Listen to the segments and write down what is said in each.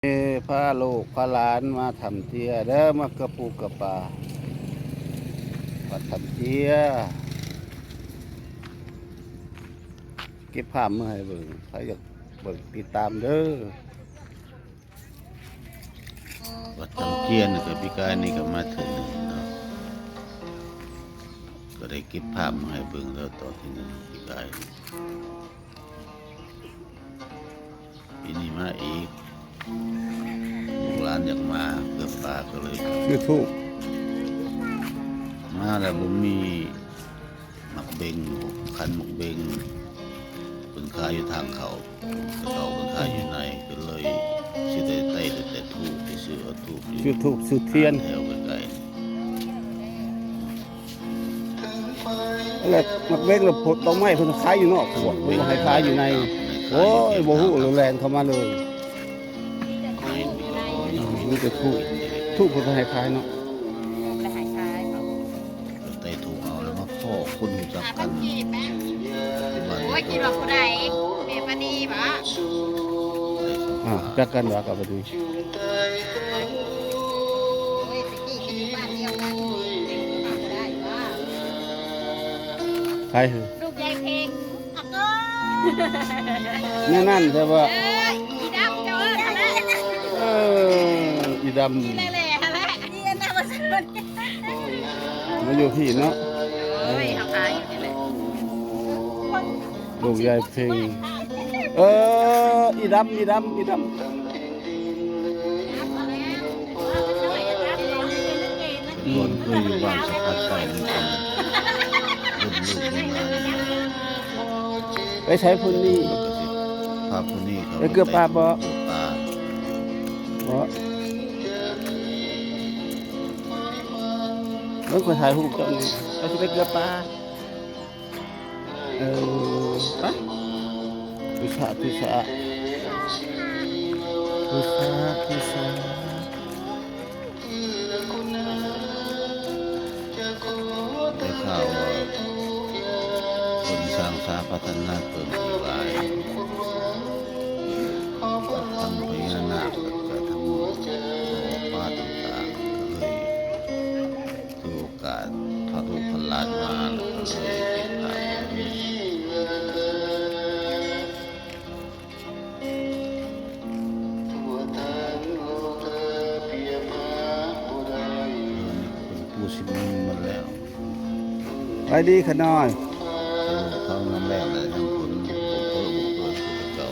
ພາລູກພາຫຼານມາຖ້ຳເຈຍເດີ ມາເກືອປູເກືອປາ ວັດຖ້ຳເຈຍ ເກັບພາບມາໃຫ້ເບິ່ງ ໃຜຢາກເບິ່ງຕິດຕາມເດີ. ວັດຖ້ຳເຈຍນີ້ກໍປີກາຍນີ້ກໍມາເທື່ອໜຶ່ງເນາະ ກໍໄດ້ເກັບພາບມາໃຫ້ເບິ່ງແລ້ວຕອນທີໜຶ່ງປີກາຍນີ້ ປີນີ້ມາອີກ ລູກຫຼານຢາກມາເກືອປາກໍເລີຍ ຢູທູບ ມາແລ້ວບໍ່ມີ ໝາກເບັງ ຄັນໝາກເບັງ ເພິ່ນຂາຍຢູ່ທາງເຂົ້າ ເຂົາເຈົ້າເພິ່ນຂາຍຢູ່ໃນ ກໍເລີຍຊິໄດ້ໄຕ້ແຕ່ທູບ ໄປຊື້ເອົາທູບຢູ່ ຈຸດທູບຈຸດທຽນ ແຖວໃກ້ໆ ແລ້ວໝາກເບັງ ແລ້ວດອກໄມ້ເພິ່ນຂາຍຢູ່ນອກພຸ້ນ ເພິ່ນບໍ່ໃຫ້ຂາຍຢູ່ໃນ ໂອ້ຍ ບໍ່ຮູ້ ແລ່ນເຂົ້າມາເລີຍ ມີແຕ່ທູບ ທູບເພິ່ນບໍ່ໃຫ້ຂາຍເນາະ ບໍ່ໃຫ້ຂາຍ ໄຕ້ທູບເອົາແລ້ວມາພໍ້ຄົນຮູ້ຈັກກັນ ຫ້າພັນກີບແມ່ ໂອ້ຍ ຄິດວ່າຜູ້ໃດ ແມ່ປານີບໍ? ອ່າ ຮູ້ຈັກກັນວ່າກັບປານີ ໂອ້ຍ ຕະກີ້ຄິດວ່າບ້ານດຽວກັນ ເປັນຜູ້ໃດບໍ? ໃຜ? ລູກຍາຍເພັງ ອາໂກ ແນວນັ້ນແຕ່ວ່າ ເອີ ອີດຳເຈົ້າເອີ້ນຫັ້ນແຫຼະ ເອີ ອີດຳ ອີແຫຼະໆ ຫັ້ນແຫຼະ ອີອັນນັ້ນວ່າຊັ້ນ ມາຢູ່ພີ້ເນາະ ໂອ້ຍ ເຮົາຂາຍຢູ່ພີ້ແຫຼະ ລູກຍາຍເພັງ ເອີ ອີດຳ ອີດຳ ອີດຳ ບ່ອນເຄີຍຢູ່ບ້ານສະພັດໄຊນຳກັນ ເປັນລູກເປັນຫຼານ ໄປໃສພຸ້ນນີ້ ພາຜູ້ນີ້ເຂົ້າໄປເກືອປາບໍ? ເກືອປາບໍ? ເບິ່ງຂ້ອຍຖ່າຍຮູບເຈົ້ານີ້ ເຈົ້າຊິໄປເກືອປາ ເອີ ໄປ ທຸສາ ທຸສາ ທຸສາ ທຸສາ. ໄດ້ຂ່າວວ່າເພິ່ນສ້າງສາພັດທະນາເຄື່ອງທີ່ໄຫວ້ ກັບທັງພະຍານາກ ແລ້ວກະທັງໝໍປາຕ່າງໆ ກໍເລີຍຖືໂອກາດພາລູກພາຫຼານມາ ແລ້ວກໍເລີຍເກັບພາບ ເພິ່ນປູຊິມາແລ້ວ ໄປດີຂະນ້ອຍ ທາງນ້ຳແລ້ງແລ້ວຍັງຄົນບໍ່ເພີ່ມບໍ່ເພີ່ມຄືເກົ່າ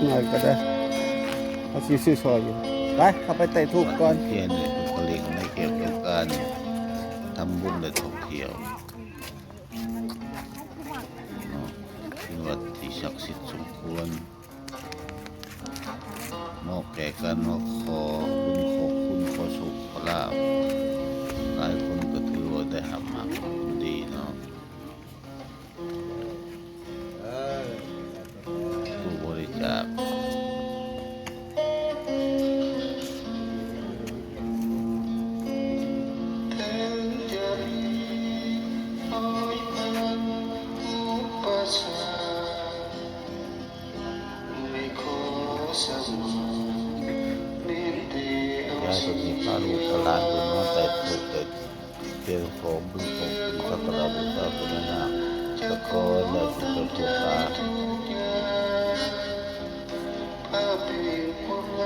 ໜ້ອຍກໍໄດ້ ເຮົາຊິຊື້ຊ່ອຍຢູ່ ໄປ ເຮົາໄປໄຕ້ທູບກ່ອນ ເພງນີ້ເພິ່ນກໍເລັງໃນແກ້ວແຫ່ງການທຳບຸນ ແລະ ທ່ອງທ່ຽວເນາະ ເປັນວັດທີ່ສັກສິດສົມຄວນ ເໝາະແກ່ການມາຂໍບຸນ ຂໍຄຸນ ຂໍໂຊກ ຂໍລາບ ຫຼາຍຄົນກໍຖືວ່າໄດ້ຮັບໝາກຜົນດີເນາະ. ຕູ້ບໍລິຈາກ ຍາຍເພິ່ນນີ້ພາລູກພາຫຼານເພິ່ນມາໄຕ້ທູບໄຕ້ ເປັນຂອງບຸນຂອງຄຸນ ສັກກາລະບູຊາພະຍານາກ ສະກອນ ແລະ ເປັນເຈົ້າຕົວກາງ ຖ່າ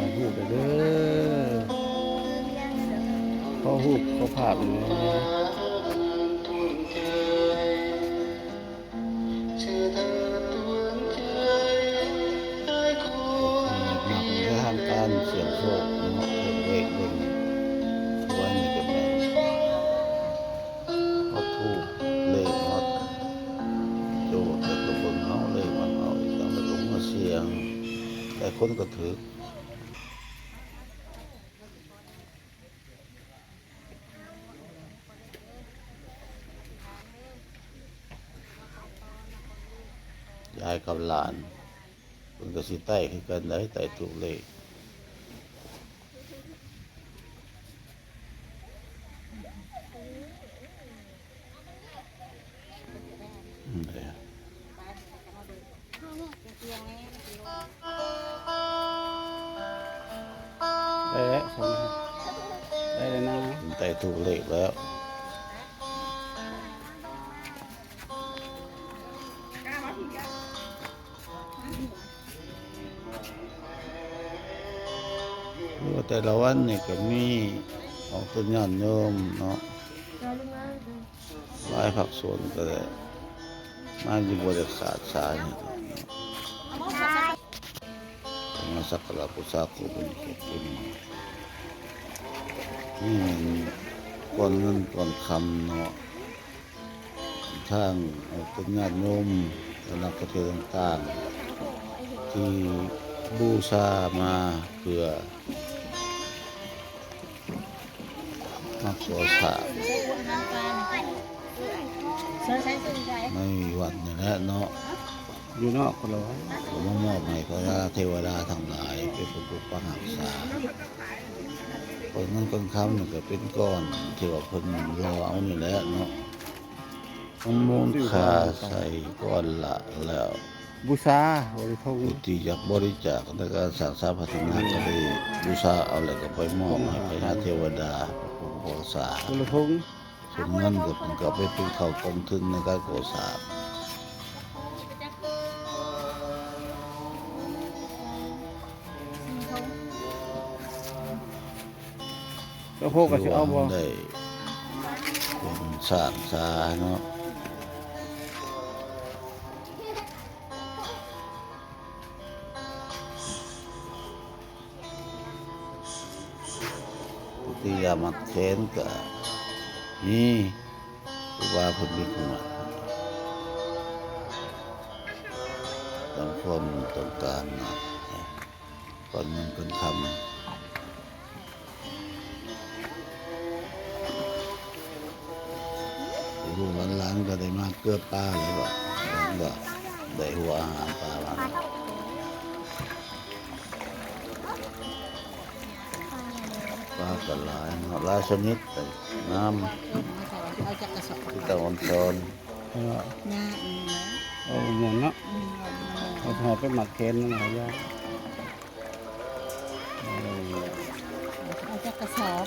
ຍຮູບໄດ້ເດີ ຂໍຮູບຂໍພາບແດ່ ມັກເລື່ອງທາງການສ່ຽງໂຊກເນາະ ເບິ່ງເລກເບິ່ງ ວ່ານີ້ກໍແມ່ນ ເອົາທູບເລກມາໂຈດ ແລ້ວກໍເບິ່ງເອົາເລກມາເອົາອີກ ແລ້ວກໍມາສ່ຽງ ຫຼາຍຄົນກໍຖືກ ຍກັບຫຼານ ເພິ່ນກໍຊິໄຕ້ຄືກັນໄດ໋ ໄຕ້ຖືກເລກ. ອືມ ໄດ້ແລ້ວ ໄດ້ແລ້ວ ໄດ້ແລ້ວນາ ໄຕ້ຖືກເລກແລ້ວ. ແຕ່ລະວັນນີ້ກໍມີອອກຕົນຍາດໂຍມເນາະ ຫຼາຍພາກສ່ວນກໍໄດ້ມາຢູ່ ບໍ່ໄດ້ຂາດສາຍ ມາສັກກາລະບູຊາຄູບຸນຄູຄຸນ ນີ້ແມ່ນກ້ອນເງິນກ້ອນຄຳເນາະ ທາງອອກຕົນຍາດໂຍມ ແລະ ນັກທ່ອງທ່ຽວຕ່າງໆ ທີ່ບູຊາມາເພື່ອ ມາກໍ່ສ້າງໃນວັດນີ້ແຫຼະເນາະ ຢູ່ນອກພຸ້ນລະ ກໍມາມອບໃຫ້ພະຍາເທວະດາທັງຫຼາຍເປັນຜູ້ປົກປັກຮັກສາ. ເພິ່ນເງິນເພິ່ນຄຳນີ້ກໍເປັນກ້ອນທີ່ວ່າເພິ່ນຫຼໍ່ເອົານີ້ແຫຼະເນາະ. ປະມູນຄ່າໃສ່ກ້ອນລະແລ້ວ ບູຊາ ຄົນທີ່ຢາກບໍລິຈາກໃນການສ້າງສາພັດທະນາ ກໍໄດ້ບູຊາເອົາ ແລ້ວກໍໄປມອບໃຫ້ພະຍາເທວະດາ ເປັນຜູ້ຮັກສາຄົນລະທົງ. ສ່ວນເງິນກໍເພິ່ນກໍເອົາໄປປຸກເຂົ້າກອງທຶນໃນການກໍ່ສ້າງ. ເຈົ້າໂພກກໍຊິເອົາບໍ່? ໄດ້ເປັນສ້າງສາເນາະ ຜູ້ທີ່ຢາກມັດແຂນກໍມີ ຄູບາເພິ່ນມີຜູ້ມັດ ຕາມຄວາມຕ້ອງການນະ. ກ່ອນເງິນກ່ອນຄຳ ລູກໆຫຼານໆກໍໄດ້ມາເກືອປາແລ້ວ ວ່າໄດ້ຫົວອາຫານປາມາ ປາກໍຫຼາຍເນາະ ຫຼາຍຊະນິດ ງາມ ເອົາຈັກກະສອບ ທີ່ຕາອອນຊອນ ເອີ ເອົາມ່ວນເນາະ ເອົາໄປໝັກແຂນນຳຫາຍາ. ເອົາຈັກກະສອບ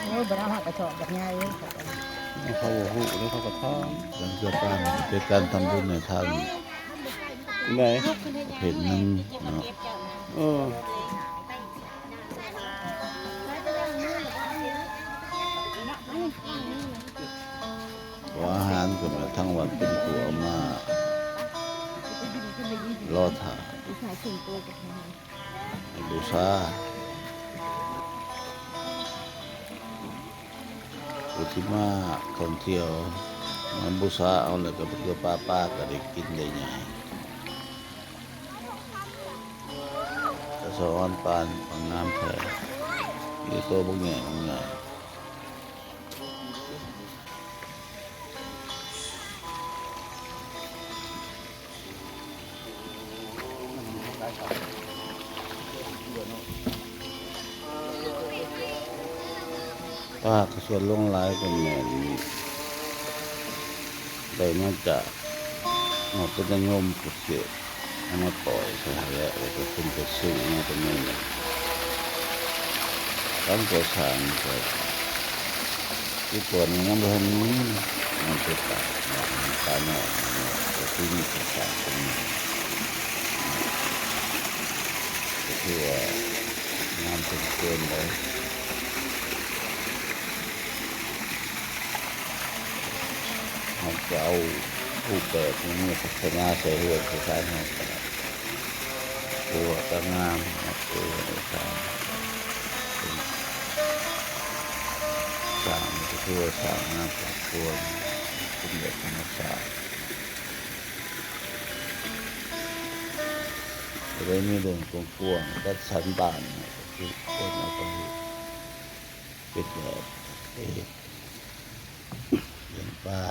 ໂອ້ຍ ບໍ່ໄດ້ເອົາກະສອບບັກໃຫຍ່ ເຂົາບໍ່ຮູ້ເດ້ ເຂົາກໍຖາມ. ການເກືອປານເປັນການທຳບຸນໃນທາງໃດ ເຮັດໜຶ່ງເນາະ ເອີ. ເພາະອາຫານກໍແມ່ນທາງວັດເປັນຜູ້ເອົາມາລໍຖ້າໃຫ້ບູຊາ ຜູ້ທີ່ມາທ່ອງທ່ຽວມາບູຊາເອົາ ແລ້ວກໍໄປເກືອປາ ປາກໍໄດ້ກິນໄດ້ຫຍັງ. ກະສະອອນປານ ປາງາມແທ້ ມີໂຕບັກໃຫຍ່ບັກໃຫຍ່. ປາກະສ່ວນຫຼວງຫຼາຍກໍແມ່ນໄດ້ມາຈາກນອກເປັນຍາດໂຍມຜູ້ເສບ ເອົາມາປ່ອຍໃສ່ຫັ້ນແຫຼະ ແລ້ວກໍເພິ່ນກໍຊື້ມາຈຳນວນໜຶ່ງ. ການກໍ່ສ້າງກໍທີ່ກ່ອນນີ້ຍັງບໍ່ທັນມີ ມັນເປັນປ່າ ປ່ານ້ອຍ ກໍຄືມີແຕ່ປ່າຕົງນີ້ ກໍຖືວ່າງາມສົມຄວນເລີຍ. ເຮົາຈະເອົາຮູບແບບນີ້ມາພັດທະນາໃສ່ເຮືອນໃສ່ຊານເຮົາກໍໄດ້ ເພາະວ່າກໍງາມເນາະ ເພາະວ່າໄດ້ສ້າງ ສ້າງກໍຖືວ່າສ້າງງາມສົມຄວນ ເປັນແບບທຳມະຊາດ ກໍໄດ້ມີເລື່ອງກວ້າງໆ ຈັດສັນບ້ານ ກໍຄືຄວນເອົາໄປເຮັດ ເປັນແບບເຮັດ ລ້ຽງປາ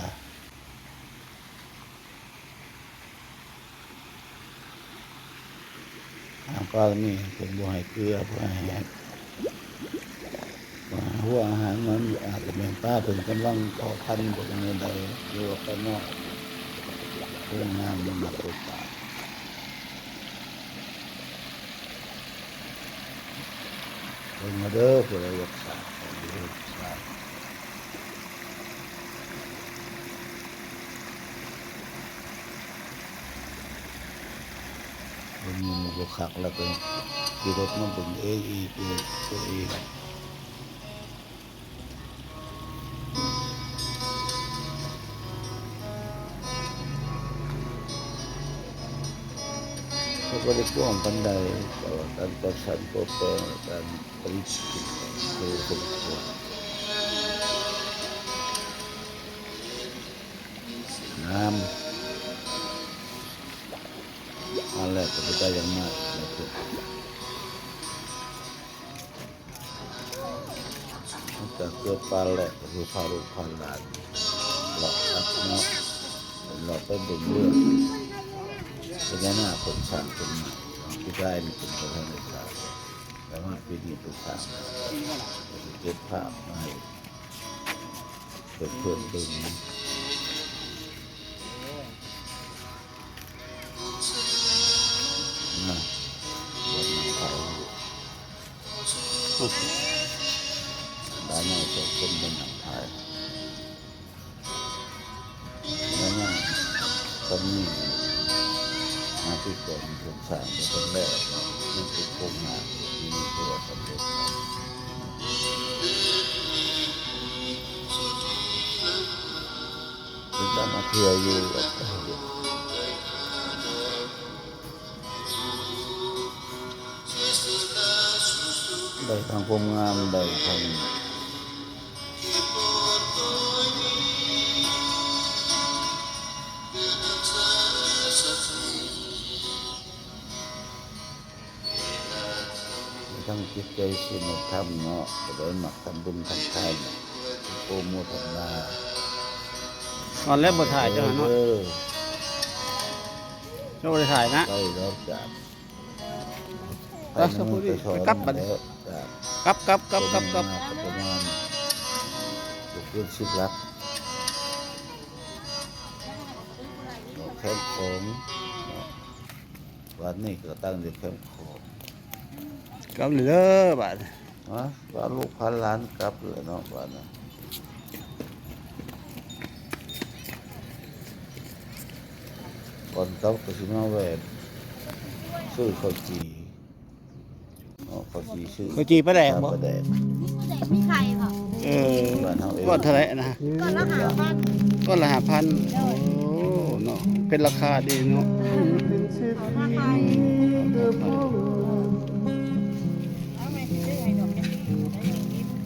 ປາລະມີ ເພິ່ນບໍ່ໃຫ້ເກືອ ບໍ່ໃຫ້ ຫົວອາຫານມັນ ອາດຈະແມ່ນປາເພິ່ນກຳລັງເພາະພັນ ບໍ່ແນວໃດ ຫຼືວ່າປານ້ອຍ ໂຄງງານມັນມັກຕົກປາ. ເບິ່ງເດີ ຜູ້ໃດຢາກສ້າງ ເບິ່ງມັນບໍ່ຄັກແລ້ວກໍຂີ່ລົດມາເບິ່ງເອງອີກ ຕົວເອງ. ເຂົາບໍ່ໄດ້ກວ້າງປານໃດ ແຕ່ວ່າການຈັດສັນຕົວແປງ ແລະ ການຜະລິດເປັນໂຕສົມຄວນ ງາມ ອັນແລກກໍໄດ້ຢ່າງມາກ ນອກຈາກເກີດປາແລກກໍຄືພາລູກພາຫຼານເລາະຕັດເນາະ ເລາະໄປເບິ່ງເລື່ອງພະຍານາກເພິ່ນສ້າງຂຶ້ນມາເນາະ ປີກາຍນີ້ເພິ່ນບໍ່ທັນໄດ້ສ້າງ ແຕ່ວ່າປີນີ້ເພິ່ນສ້າງ ເກັບພາບມາໃຫ້ເພື່ອນໆເບິ່ງ. ນະ ບ່ອນນັ່ງຖ່າຍຮູບ ຫຼາຍໜ້ອຍສອງຄົນມານັ່ງຖ່າຍ ແລ້ວມາຕອນນີ້ ມາທີ່ກອງໂຄງສ້າງບໍ່ທັນແລ້ວເນາະ ຍັງເປັນໂຄງຮ່າງ ທີ່ມີຕົວສຳເລັດ ເປັນຕາມາເທື່ອຢູ່ ໄດ້ທັງຄວາມງາມ ໄດ້ທັງ ທັງຈິດໃຈສິນແລະທຳເນາະ ຜູ້ໃດມັກທຳບຸນທຳທານ ໂອໂມທະນາ ຕອນແລກບໍ່ຖ່າຍເຈົ້າເນາະ ເອີ ເຈົ້າບໍ່ໄດ້ຖ່າຍນະ ໄດ້ແລ້ວຈາກ ໄປ ໄປກັບບັດນີ້ ກັບ ກັບ ກັບ ກັບ ກັບ ປະມານ ບໍ່ເກີນສິບຫຼັກ ແຄມຂອງ ບາດນີ້ກໍຕັ້ງຢູ່ແຄມຂອງ ກັບເລີຍເດີບາດ ຮະ ພາລູກພາຫຼານກັບເລີຍເນາະບາດນີ້ ກ່ອນກັບກໍຊິມາແວ່ຊື້ເຂົ້າຈີ່ ເນາະ ເຂົ້າຈີ່ຊື້ ເຂົ້າຈີ່ປາແດກບໍ່? ປາແດກ ມີໄຂ່ບໍ່? ເອີ ບ້ານເຮົາເອງ ກ້ອນເທົ່າໃດນະ? ກ້ອນລະຫ້າພັນ ກ້ອນລະຫ້າພັນ ໂອ້ເນາະ ເປັນລາຄາດີເນາະ ເອົາລາຄາດີ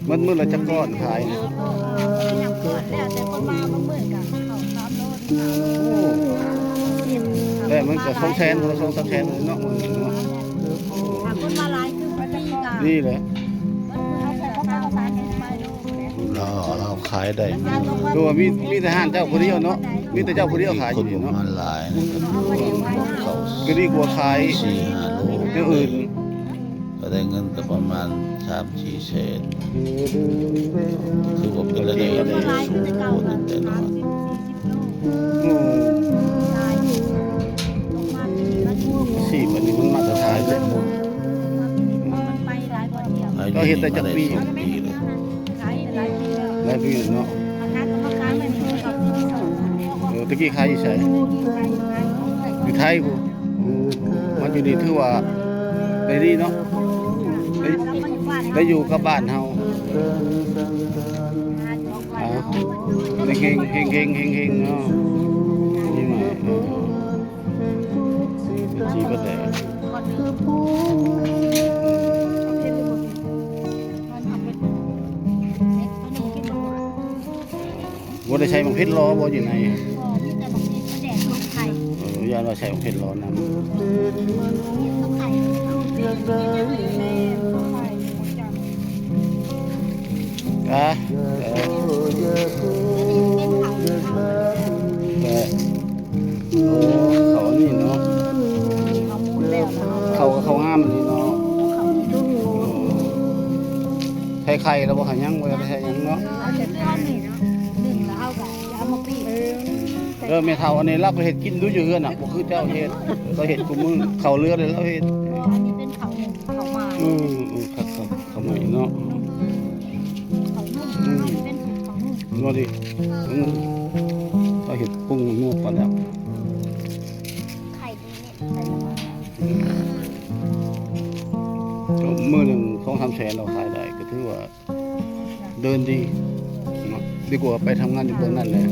ໝົດມື້ລະຈັກກ້ອນຂາຍ? ແລ້ວແຕ່ຄົນມາ ບາງມື້ກໍເຂົ້າສາມໂລ ໂອ້ ແລ້ວມັນກໍສອງແສນ ສອງສາມແສນເນາະ ມື້ໜຶ່ງເນາະ ຖ້າຄົນມາຫຼາຍຄືມື້ນີ້ກໍ ດີແຫຼະ ເຮົາຂາຍໄດ້ ຄືວ່າມີ ມີແຕ່ຮ້ານເຈົ້າຜູ້ດຽວເນາະ ມີແຕ່ເຈົ້າຜູ້ດຽວຂາຍຢູ່ນີ້ເນາະ ຄົນບໍ່ມາຫຼາຍນະ ກໍດີກວ່າຂາຍສີ່ຫ້າໂລ ແນວອື່ນ ກໍໄດ້ເງິນກໍປະມານສາມສີ່ແສນ ຖືວ່າເປັນລາຍໄດ້ທີ່ສູງໂພດແຕ່ລະວັນ ອືມ ຊີບອັນນີ້ມັນມາດຕະຖານເດ້. ເຈົ້າເຮັດໄດ້ຈັກປີ? ຫຼາຍປີແລ້ວເນາະ ເອີ ແຕ່ກີ້ຂາຍຢູ່ໃສ? ຢູ່ໄທພຸ້ນ ມາຢູ່ນີ້ຖືວ່າໄດ້ດີເນາະ ໄດ້ ໄດ້ຢູ່ກັບບ້ານເຮົາ ເຮົງໆ ເຮັງໆ ເນາະ ປີໃໝ່ ເອີ ເປັນສີປະແດກ ບໍ່ໄດ້ໃສ່ໝາກເຜັດລໍບໍ່ຢູ່ໃນ? ບໍ່ ມີແຕ່ໝາກເຜັດ ປາແດກ ໝາກໄຂ່ ເອີ ຢ້ານວ່າໃສ່ໝາກເຜັດລໍນຳ ມີແຕ່ໄຂ່ ກະ ເອີ ໂອ້ ເຂົ້າອັນນີ້ເນາະ ເຂົ້າ ເຂົ້າງາມອີ່ຫຼີ ໄຂ່ແລ້ວບໍ່? ຫາຍັງບໍ່ໄດ້ໃສ່ຫຍັງເນາະ. ເອົາແຕ່ເລືອດນີ້ໜຶ້ງແລ້ວເຮົາກໍເອົາມາປີ້ງ. ເອີ ແມ່ເຖົ້າອັນນີ້ລາວກໍເຮັດກິນດູຢູ່ເຮືອນນະ ບໍ່ຄືເຈົ້າເຮັດ. ລາວເຮັດຄູ່ມື້ ເຂົ້າເລືອແລ້ວເຮັດ. ເອີ ອັນນີ້ເປັນເຂົ້າໜຸ່ມ ເຂົ້າໝາ. ເອີ ເອີ ຄັກໆ ເຂົ້າໃໝ່ເນາະ. ເຂົ້າໜຸ່ມ ອັນນີ້ເປັນເຂົ້າໜຸ່ມ. ບໍ່ດີ. ອືມ ລາວເຮັດປຸງນົວປານນັ້ນ. ໄຂ່ ມື້ໜຶ່ງສອງສາມແສນ ເຮົາຂາຍໄດ້ ກໍຖືວ່າເດີນດີເນາະ. ດີກວ່າໄປທຳງານຢູ່ເບື້ອງນັ້ນແຫຼະ.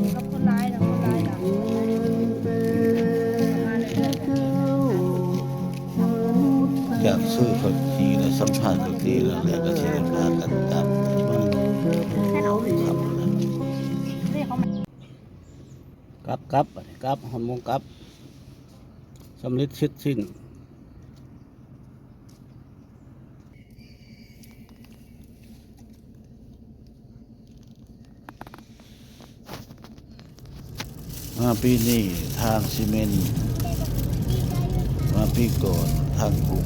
ຢາກຊື້ເຂົ້າຈີ່ ແລະ ສຳພາດເຂົ້າຈີ່ ແລ້ວ ແລ້ວກໍຊິໄດ້ພາກັນກັບ. ກັບ ກັບ ບັດນີ້ກັບ ຮອດໂມງກັບ ສຳເລັດເສັດສິ້ນ. ມາປີນີ້ທາງຊີເມັນ ມາປີກ່ອນທາງກຸງ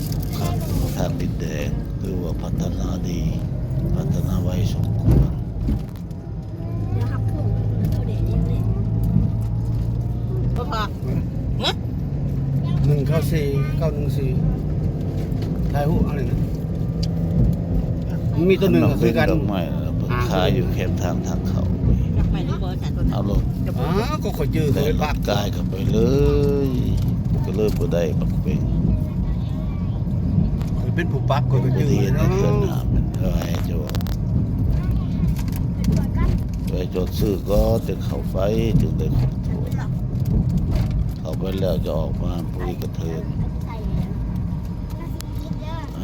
ທາງດິນແດງ ຖືວ່າພັດທະນາດີ ພັດທະນາໄວສົມຄວນ. ບໍ່ພໍ. ຮະ? ໜຶ່ງເກົ້າສີ່ ເກົ້າໜຶ່ງສີ່ ຖ່າຍຮູບເອົານີ້ນະ. ມັນມີຕົວໜຶ່ງກໍຄືກັນ ດອກໄມ້ ເພິ່ນຂາຍຢູ່ແຄມທາງ ທາງເຂົ້າ. ດອກໄມ້ນີ້ບໍ່ ອາຈານ? ເອົາລົດ ອ້າວ ກໍຂ້ອຍຈື່ ຂ້ອຍໄປປາກ ກາຍເຂົ້າໄປເລີຍ ກໍເລີຍບໍ່ໄດ້ບັກເປັນ. ຂ້ອຍເປັນຜູ້ປັກ ຂ້ອຍກໍຈື່ເລີຍເນາະ. ເອີ ໃຫ້ເຈົ້າ ໄປຈອດຊື້ກໍຈະເຂົ້າໄປ ຈຶ່ງໄດ້ຄົບຖ້ວນ. ເຂົ້າໄປແລ້ວຈະອອກມາຜູ້ນີ້ກະເທີນ.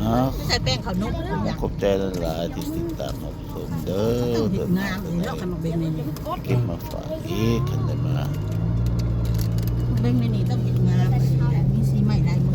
ອ້າວ ໃສ່ແປ້ງເຂົ້າໜຸ່ມ. ຂອບໃຈຫຼາຍໆ ທີ່ຕິດຕາມຮັບຊົມເດີ. ເຮັດງາມເນາະ ຄັນມາເບິ່ງໃນນີ້ ເກັບມາຝາກອີກ ຄັນໄດ້ມາ. ເບິ່ງໃນນີ້ຕ້ອງເຮັດງາມ ມີສີໃໝ່ລາຍມື.